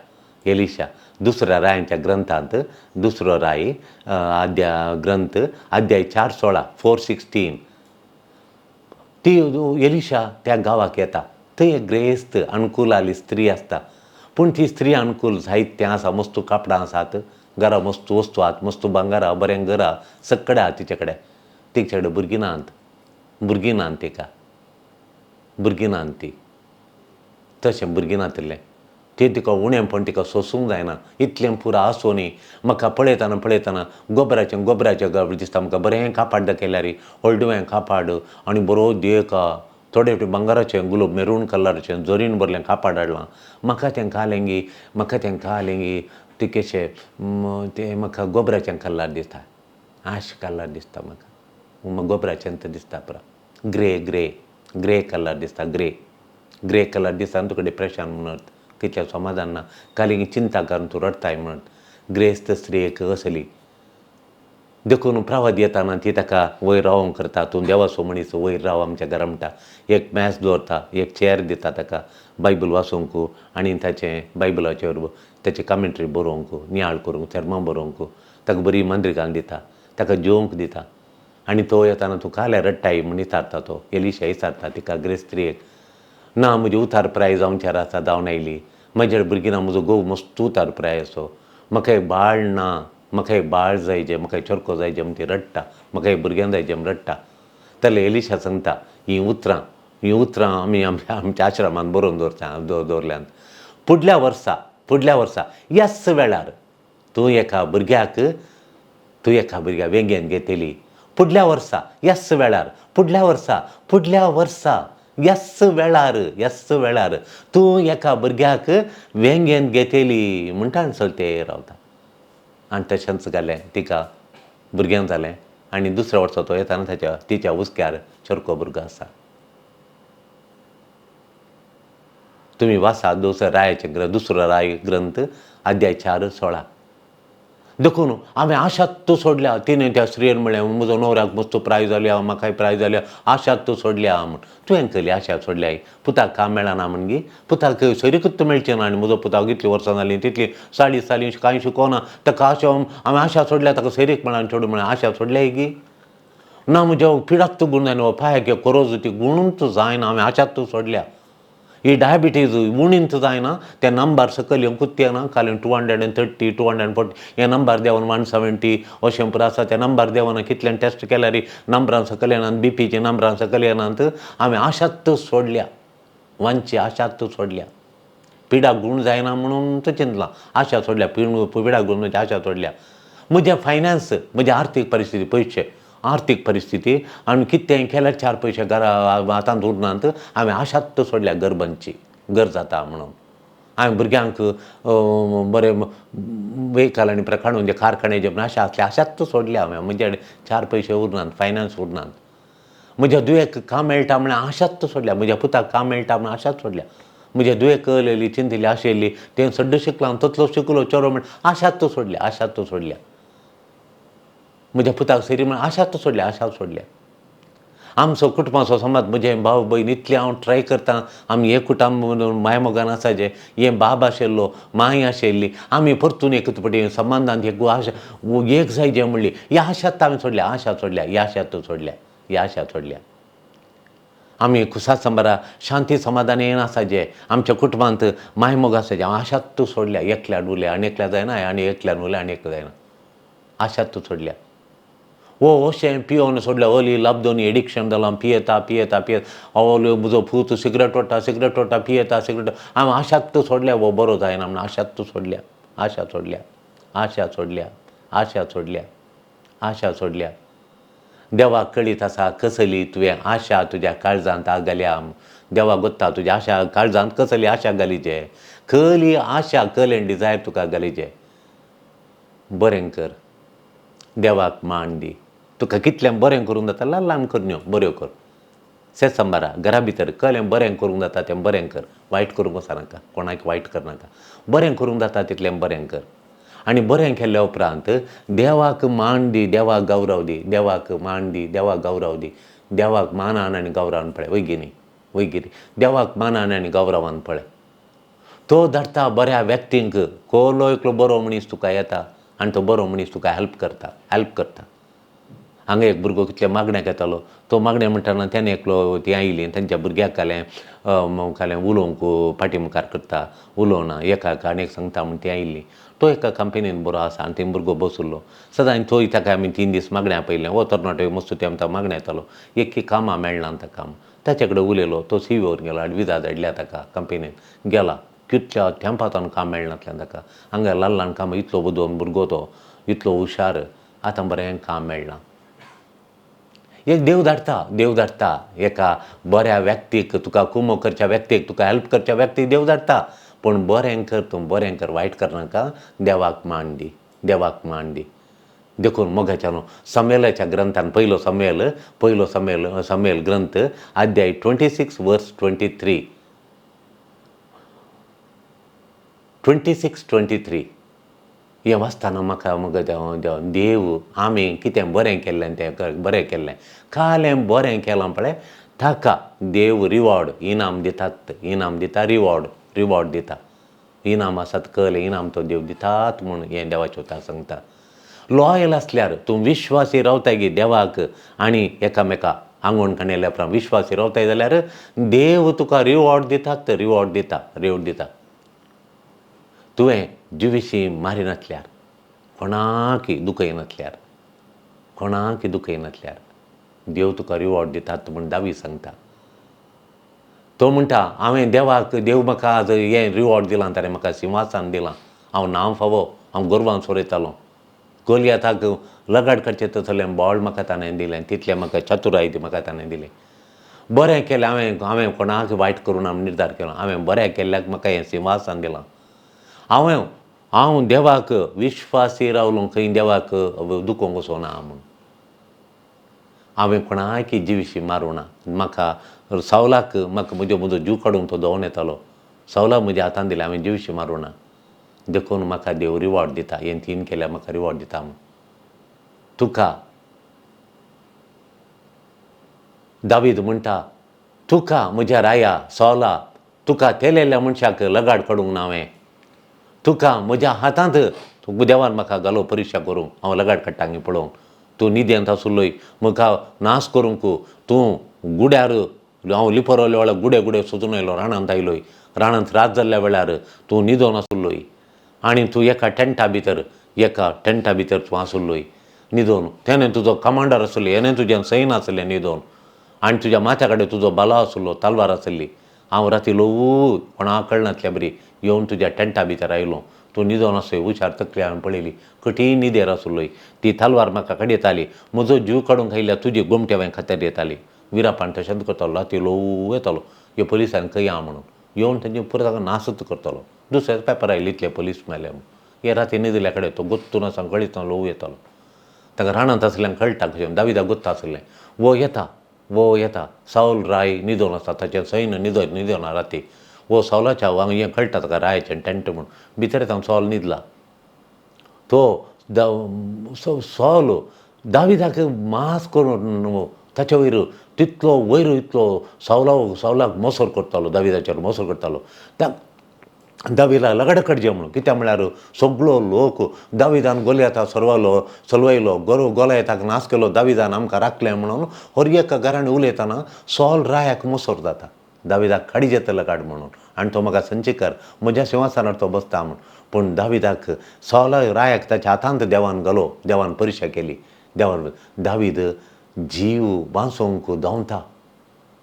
एलिशा दुसऱ्या रायांच्या ग्रंथांत, दुसरो राय अध्याय ग्रंथ अध्याय 4:16 4:16 ती एलिशा त्या गांवाक येता. थंय एक ग्रेस्त अनुकूल आली स्त्री आसता, पूण ती स्त्री अनुकूल साहित्य आसा, मस्तू कापडां आसात, घरा मस्तू वस्तू आहात, मस्तू भांगारा, बरें घरा सगळे आहा तिचे कडेन. तिचे कडेन भुरगीं नात, भुरगीं नात तिका, भुरगीं नात ती, तशें भुरगीं नातिल्लें तें तिका उणेंपण तिका सोसूंक जायना. इतलें पुरो आसूं न्ही म्हाका पळयतना पळयतना गोबराचें गोबराचें गब दिसता म्हाका. बरें कापाड दाखयल्यार हळडुवें कापाड आनी बरो देख, थोडे भांगराचें गुलोब मेरून कलराचें जरीन भरलें कापाड हाडलां. म्हाका तें घालें म्हाका तें घालें तें कशें तें म्हाका गोबराचें कलर दिसता, आश कलर दिसता म्हाका, गोबराचें तें दिसता पुरो ग्रे ग्रे ग्रे कलर दिसता, ग्रे ग्रे कलर दिसता आनी तुका डिप्रेशन म्हणत, कितलें समाधान ना, काली चिंता करून तूं रडटाय म्हणत. ग्रेस्त स्त्रियेक असली देखून प्रवाद येताना ती ताका वयर रावोंक करता, तूं देवाचो मनीस वयर राव आमच्या घरा म्हणटा. एक मॅच दवरता, एक चेर दिता ताका बायबल वाचूंक आनी ताचें बायबलाचेर ताची कमेंट्री बरोवंक, नियाळ करूंक, थर्मा बरोवंक, ताका बरी मांद्रिकां दिता, ताका जेवंक दिता. आनी तो येताना तूं काल्यार रडटाय म्हूण विचारता तो एलिशा विचारता तिका ग्रेस्त स्त्रियेक, ना म्हजी उतार प्राय जावच्यार आसा जावन आयली, म्हज्या भुरगीं ना, म्हजो घोव मस्त उतार प्राय असो, म्हाका एक बाळ ना, म्हाका एक बाळ जाय जे, म्हाका एक चरको जाय जे म्हण ती रडटा, म्हाका एक भुरग्यां जाय जे म्हण रडटा. जाल्यार एलिशा सांगता हीं उतरां, हीं उतरां आमी आमच्या आश्रमांत बरोवन दवरता दवरल्यांत. फुडल्या वर्सा, फुडल्या वर्सा ह्याच वेळार तूं एका भुरग्याक, तूं एका भुरग्या वेंगेन घेतली. फुडल्या वर्सा ह्याच वेळार, फुडल्या वर्सा, फुडल्या वर्सा ह्याच वेळार, ह्याच वेळार तूं एका भुरग्याक वेंगेन घेतली म्हणटा आनी चलते रावता. आनी तशेंच घालें तिका भुरग्यां जालें आनी दुसऱ्या वर्सा तो येताना ताच्या तिच्या हुस्क्यार चरको भुरगो आसा. तुमी वाचात दुसरो रायाचे ग्रंथ, दुसरो राय ग्रंथ अध्याय 4:16. देखून हांवें आशात तूं सोडल्या. तिणें त्या स्त्रियेन म्हणलें म्हजो न्हवऱ्याक मस्त प्राय जाल्या, म्हाकाय प्राय जाल्या, आशात तूं सोडल्या म्हूण. तुवें केली आशा सोडल्या, पुताक काम मेळना म्हणगी, पुताक सरीकूच मेळचें ना आनी म्हजो पुताक इतलीं वर्सां जालीं तितलीं 40 जालीं कांय शिकोना, ताका आशा हांवें आशा सोडल्या, ताका सैरीक मेळना चेडूं म्हळें आशा सोडल्या गी ना, म्हज्या पिडाक तूं गुण जायना, पांयाक कोरोज ती गुणूच जायना, हांवें आशात तूं सोडल्या. ही डायबिटीज उणींत जायना, त्या नंबर सकयल येवंकूच येना, खाली 230 240 हे नंबर देंवन 170 अशें पुरो आसा. त्या नंबर देंवना कितल्यान टेस्ट केल्यार नंबरां सकयल येनात, बीपीचे नंबरां सकयल येनात. हांवें आशात सोडल्या, वांची आशात सोडल्या, पिडाक गूण जायना म्हणून तो चिंतलां, आशा सोडल्या, पिडाक गुण म्हणजे आशा सोडल्या. म्हजें फायनान्स, म्हजी आर्थीक परिस्थिती, पयशे आर्थीक परिस्थिती आनी कितें केल्यार 4 पयशे घरा हातांत उरनात, हांवें आशात सोडल्या गरबांची गर जाता म्हणून. हांवें भुरग्यांक बरें वेहिकल आनी प्रकार म्हणजे कारखाने जे आशा आसले आशात सोडल्या हांवें, म्हजे 4 पयशे उरनात, फायनान्स उरनात. म्हज्या दुयेक काम मेळटा म्हळ्यार आशात सोडल्या, म्हज्या पुताक काम मेळटा म्हळ्यार आशात सोडल्या, म्हज्या दुयेक कळलेली चिंतिल्ली आशिल्ली तें सड्ड शिकलां तसलो शिकलो चेडो म्हण आशात सोडल्या, आशात सोडल्या. म्हज्या पुताक सरी म्हण आशात सोडल्या, आशा सोडल्या. आमचो कुटुंबाचो समाज म्हजे भाव भयण इतलें हांव ट्राय करता, आमी एक कुटुंब मायमोगान आसाचें, हें बाब आशिल्लो, माय आशिल्ली, आमी परतून एक पटी संबंदान एक आशा एक जाय जें म्हणली, ह्या आशात हांवें सोडल्या, आशा सोडल्या, ह्या आशात सोडल्या, ह्या आशा सोडल्या. आमी खुसा संबारा शांती समाधान येन आसाचें, आमच्या कुटुंबांत मायमोग आसाचें, हांव आशात सोडल्या, एकल्यान उरल्या आनी एकल्या जायना आनी एकल्यान उरल्या आनी एकल्या जायना, आशात सोडल्या. ओ अशें पियोवन सोडल्या, ओली लाबदोनी एडिक्शन जालां, पियेता पियेता पियेता, ओलो म्हजो पूत सिगरेट ओडटा, सिगरेट ओडटा, पियेता सिगरेट, हांवें आशात सोडल्या, हो बरो जायना म्हण आशात सोडल्या, आशा सोडल्या, आशा सोडल्या, आशा सोडल्या, आशा सोडल्या. देवाक कळीत आसा कसली तुवें आशा तुज्या काळजांत घाल्या, देवाक गोत्ता तुज्या आशा काळजांत कसली आशा घालीचे, कली आशा कलें डिजायर तुका घालीचे. बरें कर, देवाक मान दी, तुका कितलें बरें करूंक जाता ल्हान ल्हान करण्यो बऱ्यो कर. सेसंबारा घरा भितर कलें बरें करूंक जाता तें बरें कर, वायट करूंक वचनाका, कोणाक वायट करनाका, बरें करूंक जाता तितलें बरें कर. आनी बरें केल्ल्या उपरांत देवाक मान दी, देवाक गौरव दी, देवाक मान दी, देवाक गौरव दी, देवाक मानान आनी गौरवान पळय. वैगिनी वैगिरी देवाक मानान आनी गौरवान पळय. तो धाडटा बऱ्या व्यक्तींक, कोलो एकलो बरो मनीस तुका येता आनी तो बरो मनीस तुका हेल्प करता, हेल्प करता. हांगा एक भुरगो कितले मागण्याक येतालो, तो मागणें म्हणटना तेणें एकलो ती आयली तांच्या भुरग्याक कालें कालें उलोवंक फाटी मुखार करता, उलोवना एकाक आनी एक सांगता म्हूण ती आयिल्ली. तो एका कंपनीन बरो आसा आनी थंय भुरगो बशिल्लो सदांच. थंय ताका आमी 3 दीस मागण्या पयलें. हो तरणाटो मस्त ते आमकां मागण्या येतालो, एक कामां मेळना ताका. ताचे कडेन उलयलो, तो सी वर गेलो, विजा धाडल्या ताका कंपनीन गेला. कितल्या तेंपांतल्यान काम मेळनासलें ताका. हांगा ल्हान ल्हान कामां, इतलो बुदवंत भुरगो तो, इतलो हुशार, आतां बरें काम मेळना. एक देव धाडटा, देव धाडटा एका बऱ्या व्यक्तीक, तुका कुमो करच्या व्यक्तीक, तुका हेल्प करच्या व्यक्तीक देव धाडटा. पूण बरें कर, तूं बरें कर, वायट करनाका, देवाक मान दी, देवाक मान दी. देखून मोगाच्यानो समेलाच्या ग्रंथान पयलो समेल, पयलो समेल, समेल ग्रंथ अध्याय 26 वर्स 23, 26-23 हें वाचतना म्हाका म्हाका देव आमी कितें बरें केल्लें तें बरें केल्लें, कालें बरें केलां पळय ताका देव रिवॉर्ड इनाम दितात, इनाम दिता, रिवॉर्ड, रिवॉर्ड दिता. इनाम आसात कळ्ळें, इनाम तो देव दितात म्हूण हें देवाचें उतर सांगता. लॉयल आसल्यार तूं विश्वासी रावताय गी देवाक आनी एकामेका आंगवण काणयल्या उपरांत विश्वासी रावताय जाल्यार देव तुका रिवॉर्ड दितात, रिवॉर्ड दिता, रिवॉर्ड दिता. तुवें जिविशी मारिनासल्यार, कोणाकय दुखयनासल्यार, कोणाकय दुखयनासल्यार देव तुका रिवॉर्ड दितात म्हूण दावी सांगता. तो म्हणटा हांवें देवाक, देव म्हाका आज हें रिवॉर्ड दिलां, ताणें म्हाका सिंहासन दिलां, हांव नांव फावो, हांव गर्वान सोरयतालो. गोलियाताक लगाड काडचें तसलें बळ म्हाका ताणें दिलें, तितलें म्हाका चतुराय म्हाका ताणें दिलें. बरें केलें हांवें, हांवें कोणाक वायट करूं ना निर्धार केलो, हांवें बरें केल्ल्याक म्हाका हें सिंहासन दिलां. हांवें हांव देवाक विश्वासी रावलो, खंय देवाक दुखोवंक वचोना म्हूण. हांवें कोणाक जिविशी मारूं ना. म्हाका सावलाक म्हाका म्हजो म्हजो जीव काडूंक तो दोवन येतालो, सावलाक म्हज्या हातान दिलें, हांवें जिविशी मारूं ना. देखून म्हाका देव रिवॉर्ड दिता, हें तीन केल्यार म्हाका रिवॉर्ड दिता म्हूण. तुका दावीद म्हणटा, तुका म्हज्या राया सोला, तुका तेलेल्या मनशाक लगाड काडूंक ना हांवें, तुका म्हज्या हातांत देवान म्हाका घालो परिक्षा करूंक, हांव लगाड काडटा पळोवंक. तूं निदेंत आसलोय म्हाका नाश करूंक, तूं गुड्यार हांव लिपरवल्या वेळार गुडे गुडे सोदून आयलो, रानांत आयलोय, रानांत रात जाल्ल्या वेळार तूं न्हिदोन आसलोय आनी तूं एका टेंटा भितर, एका टेंटा भितर तूं आसलोय न्हिदोन. तेणें तुजो कमांडर आसलो, हेणें तुजें सैन आसलें न्हिदोन, आनी तुज्या माथ्या कडेन तुजो बालो आसलो, तलवार आसली. हांव राती ल्हवू कोणाक कळनासल्या बरी येवन तुज्या टेंटा भितर आयलो, तूं न्हिदोन आसलोय, हुशार तकली हांवें पळयली, कठीण न्हिदेर आसलोय, ती तलवार म्हाका काडयताली, म्हजो जीव काडूंक आयिल्ल्या तुजी गोमटी हांवें खात्यार येताली. विरापान तशेंच करतालो, राती ल्हवू येतालो, हे पोलिसान खंय या म्हणून येवन तेंचे पुरो ताका नासत करतालो. दुसऱ्याच पेपर आयले इतले पोलीस मेले म्हूण. हे राती न्हिदिल्ल्या कडेन तो गोत्तून आसा कळीत ल्हवू येतालो. ताका रानांत आसल्यान कळटा कशें दाविदा गोत्ता आसलें. वो येता, वो येता, सावल राय न्हिदोन आसा, ताचें सैन न्हिदो न्हिदोना राती. वो सावलाच्या हांगा हें कळटा ताका रायाचें टेंट म्हूण, भितर येता सावल न्हिदला. तो सावल दाविदाक मास करून ताचे वयर तितलो वयर इतलो सावला सावलाक मोसर करतालो, दाविदाचेर मोसर करतालो. त्या दाविदा लगाड काडचें म्हणून, कित्याक म्हळ्यार सगलो लोक दाविदान गोलयताक सरवलो सलवयलो, गोलयताक नाश केलो, दाविदान आमकां राखलें म्हणून हर एका घरांनी उलयतना सोल रायाक मोसर जाता, दाविदाक काडीजें लगाड म्हणून, आनी तो म्हाका संचीकर म्हज्या सिंहासनार तो बसता म्हूण. पूण दाविदाक सोला रायाक ताच्या हातांत देवान घालो, देवान परिक्षा केली, देवान दावीद जीव वांचोवंक धांवता.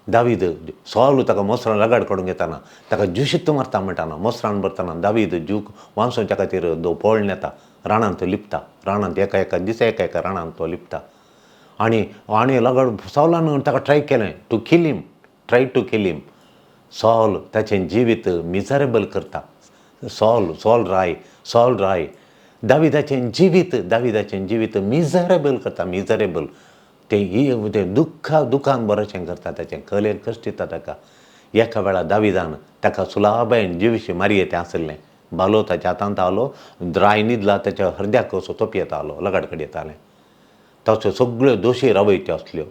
दावीद सोल ताका मोसरान लगाड काडूंक येताना ताका जुशित्त मारता म्हणटाना मोसरान भरतना दावीद जीव वांचोवच्या खातीर दो पळून येता, रानांत लिपता, रानांत एका एका दिसा एका एका रानांत तो लिपता. आनी आनी लगाड सोलान ताका ट्राय केलें to kill him, try to kill him. Saul ताचें जिवीत मिजरेबल करता. सॉल सॉल राय, सॉल राय दाविदाचें जिवीत, दाविदाचें जिवीत मिजरेबल करता, मिजरेबल. तें तें दुख्खा दुखान बरोशें करता, ताचें कलें कश्ट दिता ताका. एका वेळा दाविदान ताका सुलाबायन जिविशी मारयेतें आसलें, बालो ताच्या हातांत आलो, राय न्हिदला ताच्या हृदयाक असो तोपयेता आलो, लगाड कडयतालें. ताच्यो सगळ्यो दोशी रावयत्यो आसल्यो,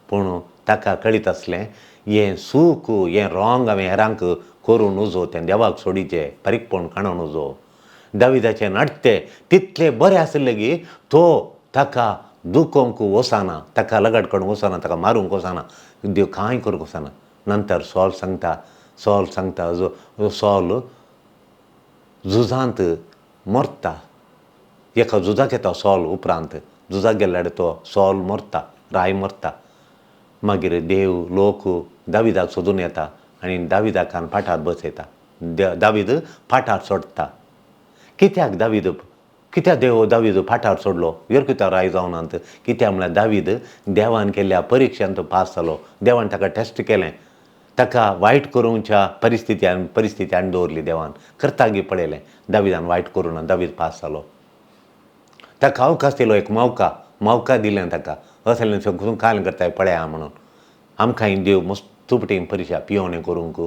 पूण ताका कळीत आसलें हें सूख हें रोंग हांवें हेरांक करूं नजो, तें देवाक सोडीचें बारीकपण काडूं नजो. दाविदाचें नाटतें तितलें बरें आसलें की तो ताका दुखोवंक वचना, ताका लगाड काडूंक वचना, ताका मारूंक वचना, देव कांय करूंक वचना. नंतर सॉल सांगता, सॉल सांगता, सॉल झुजांत मरता. एका झुजाक येता सॉल, उपरांत झुजाक गेल्यार तो सॉल मरता, राय मरता. मागीर देव लोक दाविदाक सोदून येता आनी दाविदाक पाटार बसयता. दावीद पाटार सोडटा. कित्याक दावीद, कित्याक देव दावीद पाटार सोडलो, यर कित्याक राय जावनात? कित्याक म्हळ्यार दावीद देवान केल्ल्या परिक्षांत पास जालो. देवान ताका टेस्ट केलें, ताका वायट करूंच्या परिस्थिती परिस्थिती हाडून दवरली देवान, करतागी पळयलें दाविदान वायट करूं ना, दावीद पास जालो. ताका अवकाश दिलो, एक मौका मौका दिलें ताका, असलें सगळें काल करताय पळया म्हणून. आमकां देव मस्त पटी परिक्षा पियोवणें करूंक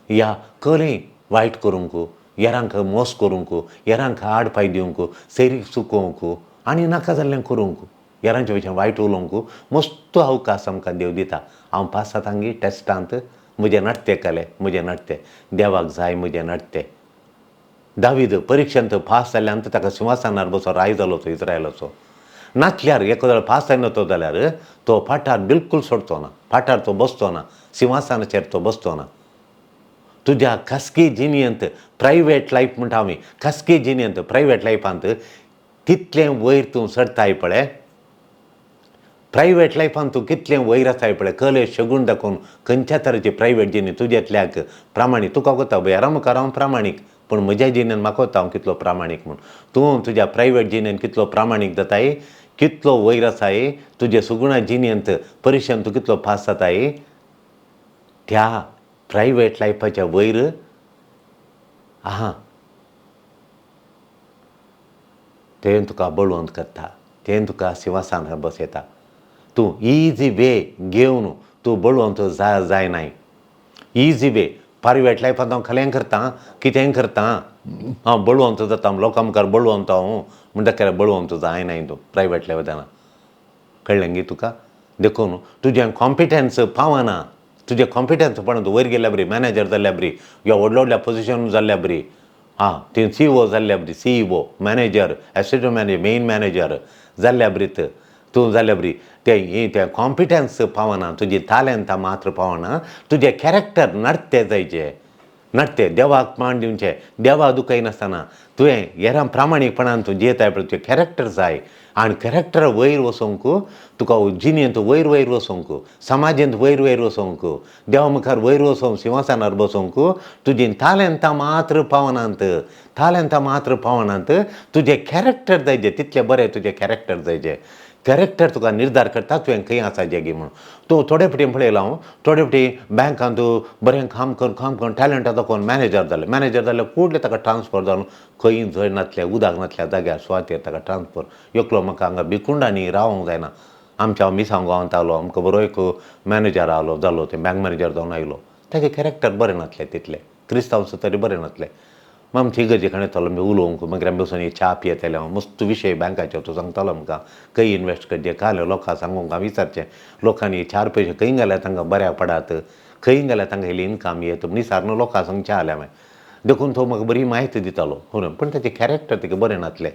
या कलें वायट करूंक, हेरांक मोस करूंक, हेरांक आड पांय दिवंक, सैरीक चुकोवंक आनी नाका जाल्लें करूंक, हेरांचे विशयान वायट उलोवंक मस्त अवकाश आमकां देव दिता. हांव पास जातांगी टेस्टांत, म्हजें नाट्य केलें, म्हजें नाट्य देवाक जाय, म्हजें नाट्य. दावीद परिक्षेंत पास जाल्यान ताका सिंहासनार बसो राय जालो तो इस्रायलाचो. नासल्यार एक जाल्यार पास जायना तो जाल्यार तो पाटार बिलकूल सोडचो ना, पाटार तो बसचो ना, सिंहासनाचेर तो बसचो ना. तुज्या खासगी जिणेंत प्रायवेट लायफ म्हणटा आमी, खासगी जिणेंत प्रायवेट लायफांत तितलें वयर तूं चडटाय पळय, प्रायवेट लायफान तूं कितलें वयर आसाय पळय, कले शगून दाखोवन खंयच्या तरेची प्रायवेट जिणी तुज्यांतल्याक प्रामाणीक तुका कोता हेरां मुखार हांव प्रामाणीक, पूण म्हज्या जिणेन म्हाका कोता हांव कितलो प्रामाणीक म्हूण. तूं तुज्या प्रायवेट जिणेन कितलो प्रामाणीक जाताय, कितलो वयर आसाय, तुज्या सुगुणा जिणेंत परिक्षेंत तूं कितलो पास जाताय, त्या प्रायवेट लायफाच्या वयर आहा तें तुका बळवंत करता, तें तुका सिंहासनार बसयता. तूं इजी वे घेवन तूं बळवंत जायनाय. इजी वे प्रायवेट लायफांत हांव खलें करतां, कितेंय करतां, हांव बळवंत जाता, लोकां मुखार बळवंत हांव म्हणटा, केल्यार बळवंत जायनाय तूं प्रायवेट लायफान. कळ्ळें गे तुका? देखून तुजें कॉम्पिटन्स पावना, तुजें कॉम्पिटन्स पण तूं वयर गेल्या बरी, मॅनेजर जाल्ल्या बरी, या व्हडल्या व्हडल्या पोजिशन जाल्ल्या बरी, आं ती सीईओ जाल्ल्या बरी, CEO, manager, assistant manager, main manager जाल्ल्या बरीत तूं जाल्ल्या बरी तें तें कॉम्पिटन्स पावना, तुजी तालेंतां मात्र पावना, तुजें कॅरेक्टर नडते जायचें, नडते देवाक मान दिवचें, देवाक दुखयनासतना तुवें हेरां प्रामाणीकपणान तूं जियेताय पळय, तुजें कॅरेक्टर जाय. आनी कॅरेक्टर वयर वचोंक तुका जिणेंत वयर वयर वचोंक, समाजेंत वयर वयर वचोंक, देवा मुखार वयर वचोंक, सिंहासनार बसोंक तुजीं तालेंतां मात्र पावनात, तालेंतां मात्र पावनात, तुजें कॅरेक्टर जायचें, तितलें बरें तुजें कॅरेक्टर जायचें. कॅरेक्टर तुका निर्धार करता तुवें खंय आसा जेगी म्हूण. तूं थोडे फावटी पळयलां हांव, थोडे फावटी बँकांत बरें काम करून काम करून टॅलंट दाखोवन मॅनेजर जालें, मॅनेजर जाल्यार कुडले ताका ट्रान्सफर जावन खंय जंय नासल्या उदक नासल्या जाग्यार सुवातेर ताका ट्रान्सफर. एकलो म्हाका हांगा भिकुंडांनी रावंक जायना, आमच्या मिसांव गांवांत आलो, आमकां बरो एक मॅनेजर आलो जालो, ते बँक मॅनेजर जावन आयलो. ताचें कॅरेक्टर बरें नासलें तितलें, क्रिस्तांव तरी बरें नासलें. मग आमची इगर्जे कडेन येतालो आमी उलोवंक, मागीर आमी बसून एक च्या पियेताले. हांव मस्त विशय बँकाचेर तो सांगतालो आमकां, खंय इनवेस्ट करचें, काल लोकांक सांगूंक हांव विचारचें, लोकांनी चार पयशे खंय घाल्यार तांकां बऱ्याक पडात, खंय घाल्यार तांकां इल्ली इनकम येत निसारून लोकांक सांगचें आसलें हांवें. देखून तो म्हाका बरी म्हायती दितालो, पूण ताचें कॅरेक्टर ताका बरें नासलें.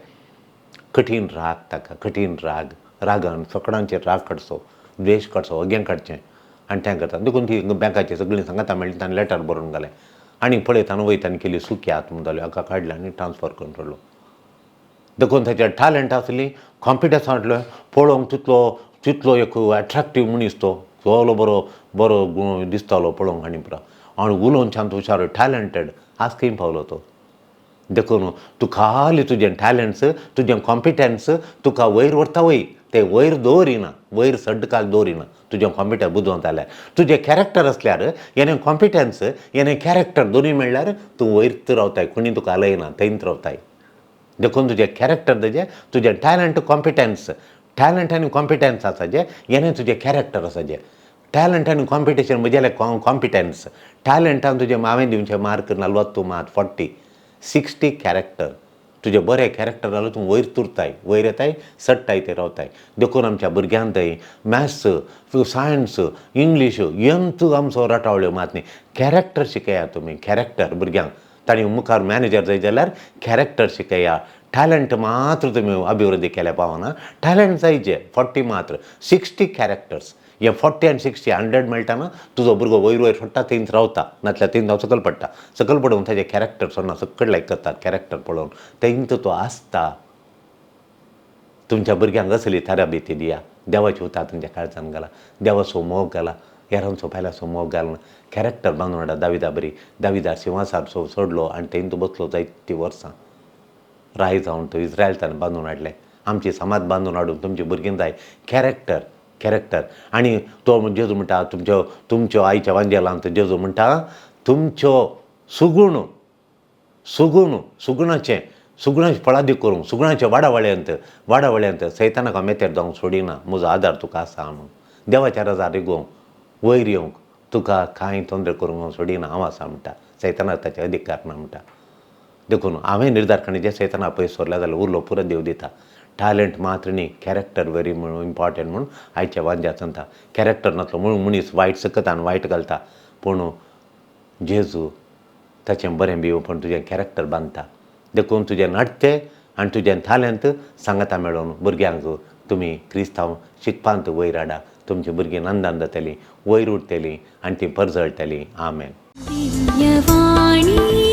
कठीण राग ताका, कठीण राग, रागान सगळ्यांचेर राग काडचो, द्वेश काडचो, अगें काडचें आनी तें करता. देखून ती बँकाचेर सगळीं सांगता मेळ्ळी, ताणें लेटर बरोवन घालें आनी पळयतना वयताना केली सुकी आत म्हणटाली, हाका काडलें आनी ट्रान्सफर करून सोडलो. देखून ताचेर टॅलंट आसली, कॉम्पिटन्स आसलें, पळोवंक तितलो तितलो एक एट्रेक्टीव मनीस तो, सगलो बरो बरो दिसतालो पळोवंक आनी पुरो, आनी उलोवंक शांत हुशार, टॅलंटेड, आज खंय पावलो तो. देखून तूं खाली तुजें टॅलंट्स, तुजें कॉम्पिटन्स तुका वयर व्हरता वय, ते वयर दवरिना, वयर सड्ड काल दवरिना. तुजें कॉम्पिटन्स बुदवंत जाल्यार, तुजें कॅरेक्टर आसल्यार, येणे कॉम्पिटन्स येणे कॅरेक्टर दोनूय मेळ्ळ्यार तूं वयर रावताय, कोणी तुका हालयना, थंयच रावताय. देखून तुजें कॅरेक्टर तुजें, तुजें टॅलंट कॉम्पिटन्स टॅलंट आनी कॉम्पिटन्स आसा जे हें तुजें कॅरेक्टर आसा जे. टॅलंट आनी कॉम्पिटिशन म्हजेलें कॉम्पिटन्स. टॅलंटान तुजें हांवें दिवचें मार्क 40 मात 40 60 कॅरेक्टर. तुजें बरें कॅरेक्टर जाल्यार तूं वयर तुरताय, वयर येताय, चडटाय, ते रावताय. देखून आमच्या भुरग्यांक थंय मॅथ्स, सायन्स, इंग्लीश एंत आमचो रटावळ्यो मात न्ही, कॅरेक्टर शिकया तुमी. कॅरेक्टर भुरग्यांक तांणी मुखार मॅनेजर जाय जाल्यार कॅरेक्टर शिकया. टॅलंट मात्र तुमी अभिवृद्धी केल्या पावना. टॅलंट जायचे 40 मात्र, 60 कॅरेक्टर्स. हे 40 आनी 60 100 मेळटा तुजो भुरगो वयर वयर सोडटा, थंयच रावता, नातल्यार थंय हांव सकयल पडटा. सकयल पडून ताजें कॅरेक्टर सोडना, सकयल लायक करतात कॅरेक्टर पळोवन थंयच तो आसता. तुमच्या भुरग्यांक असली तराबेती दिया. देवाची उतार तुमच्या काळजान घाला, देवाचो मोग घाला, हेरांचो फायल्याचो मोग घालना. कॅरेक्टर बांदून हाडा दाविदा बरी. दाविदा शिंवासार सोडलो आनी थंय तो बसलो जायतीं वर्सां राय जावन. तो इस्रायल ताणें बांदून हाडलें. आमची समाज बांदून हाडून तुमची भुरगीं जाय कॅरेक्टर, कॅरेक्टर. आनी तो जेजू म्हणटा तुमच्यो तुमच्यो आयच्या वांजेलांत जेजू म्हणटा तुमच्यो सुगूण सुगूण सुगुणाचें सुगुणाचें फळादीक करूंक सुगुणाच्या वाडावळ्यांत वाडावळ्यांत सैतानाक हांव मेतेर जावंक सोडिना, म्हजो आदार तुका आसा म्हणून. देवाच्या रजार रिगोवंक वयर येवंक तुका कांय तोंदरे करूंक हांव सोडिना, हांव आसा म्हणटा. सैतानाक ताचे अधिकार ना म्हणटा. देखून हांवें निर्धार करून जे सैताना पयस सोरल्या जाल्यार उरलो पुरो देव दिता. टॅलंट मात्र न्ही, कॅरेक्टर व्हेरी म्हणून इम्पॉर्टंट म्हणून आयच्या वांज्या सांगता. कॅरेक्टर नासलो म्हणून मनीस वायट सकता आनी वायट घालता, पूण जेजू ताचें बरें भिवपण तुजें कॅरेक्टर बांदता. देखून तुजें नडतें आनी तुजें तालेंत सांगाता मेळोवन भुरग्यांक तुमी क्रिस्तांव शिकपांत वयर हाडा. तुमची भुरगीं नंदान जातलीं, वयर उरतलीं आनी तीं परजळटलीं. आमेन. दिव्यवाणी.